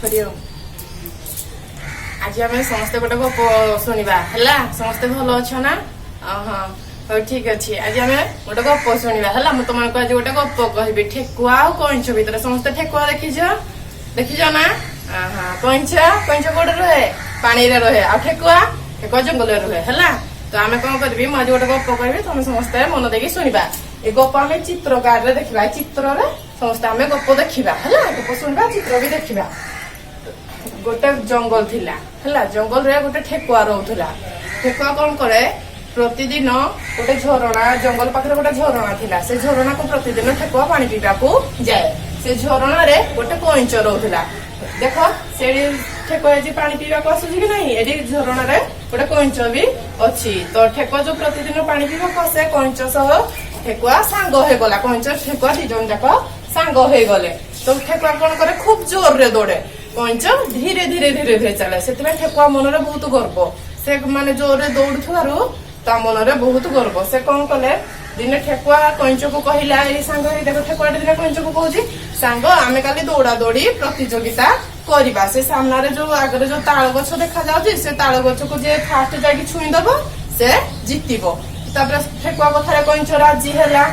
ହରିଓମ। ଆଜି ଆମେ ସମସ୍ତେ ଗୋଟେ ଗପ ଶୁଣିବା, ହେଲା? ସମସ୍ତେ ଭଲ ଅଛ ନା? ହଁ, ହଉ, ଠିକ ଅଛି। ଆଜି ଆମେ ଗୋଟେ ଗପ ଶୁଣିବା, ହେଲା? ମୁଁ ତମକୁ ଆଜି ଗୋଟେ ଗପ କହିବି ଠେକୁଆ ଆଉ କଇଁଛ ଭିତରେ। ସମସ୍ତେ ଠେକୁଆ ଦେଖିଛ? ଦେଖିଛ ନା? ହଁ। କଇଁଛ, କଇଁଛ କୋଉଠି ରୁହେ? ପାଣିରେ ରୁହେ। ଆଉ ଠେକୁଆ? ଠେକୁଆ ଜଙ୍ଗଲରେ ରୁହେ, ହେଲା? ତ ଆମେ କଣ କରିବି, ମୁଁ ଆଜି ଗୋଟେ ଗପ କହିବି, ତମେ ସମସ୍ତେ ମନ ଦେଇକି ଶୁଣିବା। ଏ ଗପ ଆମେ ଚିତ୍ରକାରରେ ଦେଖିବା। ଏ ଚିତ୍ରରେ ସମସ୍ତେ ଆମେ ଗପ ଦେଖିବା, ହେଲା? ଗପ ଶୁଣିବା, ଚିତ୍ର ବି ଦେଖିବା। ଗୋଟେ ଜଙ୍ଗଲ ଥିଲା, ହେଲା? ଜଙ୍ଗଲରେ ଗୋଟେ ଠେକୁଆ ରହୁଥିଲା। ଠେକୁଆ କଣ କରେ? ପ୍ରତିଦିନ ଗୋଟେ ଝରଣା, ଜଙ୍ଗଲ ପାଖରେ ଗୋଟେ ଝରଣା ଥିଲା। ସେ ଝରଣାକୁ ପ୍ରତିଦିନ ଠେକୁଆ ପାଣି ପିଇବାକୁ ଯାଏ। ସେ ଝରଣାରେ ଗୋଟେ କଇଁଚ ରହୁଥିଲା। ଦେଖ, ସେଠି ଠେକୁଆ ଆଜି ପାଣି ପିଇବାକୁ ଆସୁଛି କି ନାହିଁ? ଏଠି ଝରଣାରେ ଗୋଟେ କଇଁଚ ବି ଅଛି। ତ ଠେକୁଆ ଯୋଉ ପ୍ରତିଦିନ ପାଣି ପିଇବାକୁ ଆସେ, କଇଁଚ ସହ ଠେକୁଆ ସାଙ୍ଗ ହେଇଗଲା। କଇଁଚ ଠେକୁଆ ଦି ଜଣ ଯାକ ସାଙ୍ଗ ହେଇଗଲେ। ତ ଠେକୁଆ କଣ କରେ? ଖୁବ ଜୋରରେ ଦୌଡେ। କଇଁଚ ଧୀରେ ଧୀରେ ଧୀରେ ଧୀରେ ଚାଲେ। ସେଥିପାଇଁ ଠେକୁଆ ମନରେ ବହୁତ ଗର୍ବ। ସେ ମାନେ ଜୋରରେ ଦୌଡୁଥିବାରୁ ତା ମନରେ ବହୁତ ଗର୍ବ। ସେ କଣ କଲେ, ଦିନେ ଠେକୁଆ କଇଁଚକୁ କହିଲା, ଏଇ ସାଙ୍ଗ ହେଇ ଦେଖ, ଠେକୁଆଟା ଦିନେ କଇଁଚକୁ କହୁଛି, "ସାଙ୍ଗ, ଆମେ କାଲି ଦୌଡା ଦୌଡି ପ୍ରତିଯୋଗିତା କରିବା। ସେ ସାମ୍ନାରେ ଯୋଉ ଆଗରେ ଯୋଉ ତାଳ ଗଛ ଦେଖା ଯାଉଛି, ସେ ତାଳ ଗଛକୁ ଯିଏ ଫାଷ୍ଟ ଯାଇକି ଛୁଇଁ ଦବ, ସେ ଜିତିବ।" ତାପରେ ଠେକୁଆ କଥାରେ କଇଁଚ ରାଜି ହେଲା।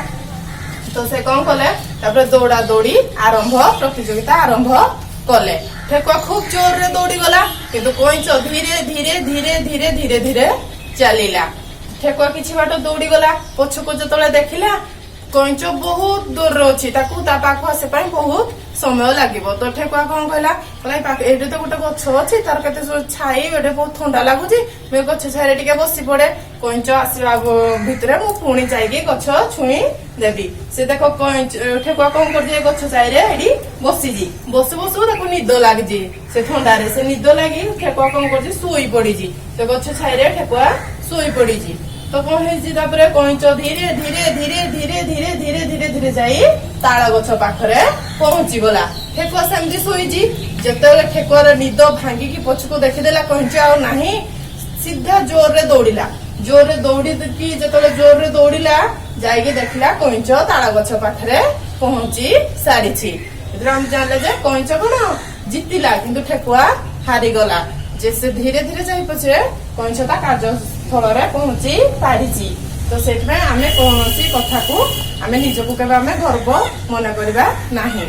ତ ସେ କଣ କଲେ, ତାପରେ ଦୌଡା ଦୌଡି ଆରମ୍ଭ, ପ୍ରତିଯୋଗିତା ଆରମ୍ଭ କଲେ। ଠେକୁଆ ଖୁବ ଜୋରରେ ଦୌଡିଗଲା, କିନ୍ତୁ କଇଁଚ ଧୀରେ ଧୀରେ ଧୀରେ ଧୀରେ ଧୀରେ ଧୀରେ ଚାଲିଲା। ଠେକୁଆ କିଛି ବାଟ ଦୌଡିଗଲା। ପଛକୁ ଯେତେବେଳେ ଦେଖିଲା, କଇଁଚ ବହୁତ ଦୂରରେ ଅଛି। ତାକୁ ତା ପାଖକୁ ଆସିବା ପାଇଁ ବହୁତ ସମୟ ଲାଗିବ। ତ ଠେକୁଆ କଣ କହିଲା? କହିଲା, "ଏଇ ପାଖ ଏଇଠି ତ ଗୋଟେ ଗଛ ଅଛି, ତାର କେତେ ଛାଇ, ଏଠି ବହୁତ ଥଣ୍ଡା ଲାଗୁଛି। ମୁଁ ଏ ଗଛ ଛାଇରେ ଟିକେ ବସି ପଡେ। କଇଁଚ ଆସିବା ଭିତରେ ମୁଁ ପୁଣି ଯାଇକି ଗଛ ଛୁଇଁ ଦେବି।" ସେ ଦେଖ, କଇଁଚ ଠେକୁଆ କଣ କରୁଛି? ଏ ଗଛ ଛାଇରେ ଏଠି ବସିଛି। ବସୁ ବସୁ ତାକୁ ନିଦ ଲାଗିଛି। ସେ ଥଣ୍ଡାରେ ସେ ନିଦ ଲାଗି ଠେକୁଆ କଣ କରୁଛି? ଶୋଇ ପଡିଛି। ସେ ଗଛ ଛାଇରେ ଠେକୁଆ ଶୋଇ ପଡିଛି। ତ କଣ ହେଇଛି ତାପରେ? କଇଁଚ ଧୀରେ ଧୀରେ ଧୀରେ ଧୀରେ ଧୀରେ ଧୀରେ ଧୀରେ ଧୀରେ ଯାଇ ତାଳ ଗଛ ପାଖରେ ପହଞ୍ଚିଗଲା। ଠେକୁଆ ସେମିତି ଶୋଇଛି। ଯେତେବେଳେ ଠେକୁଆର ନିଦ ଭାଙ୍ଗିକି ପଛକୁ ଦେଖିଦେଲା, କଇଁଚ ଆଉ ନାହିଁ। ସିଧା ଜୋରରେ ଦୌଡ଼ିଲା। ଜୋରରେ ଦୌଡ଼ିକି, ଯେତେବେଳେ ଜୋରରେ ଦୌଡ଼ିଲା, ଯାଇକି ଦେଖିଲା କଇଁଚ ତାଳ ଗଛ ପାଖରେ ପହଞ୍ଚି ସାରିଛି। ଏଥିରେ ଆମେ ଜାଣିଲେ ଯେ କଇଁଚ କଣ ଜିତିଲା, କିନ୍ତୁ ଠେକୁଆ ହାରିଗଲା। ଯେ ସେ ଧୀରେ ଧୀରେ ଯାଇ ପଛେ କଇଁଚ ତା କାର୍ଯ୍ୟସ୍ଥଳରେ ପହଞ୍ଚି ପାରିଛି। ତ ସେଥିପାଇଁ ଆମେ କୌଣସି କଥାକୁ ଆମେ ନିଜକୁ କେବେ ଆମେ ଗର୍ବ ମନେ କରିବା ନାହିଁ।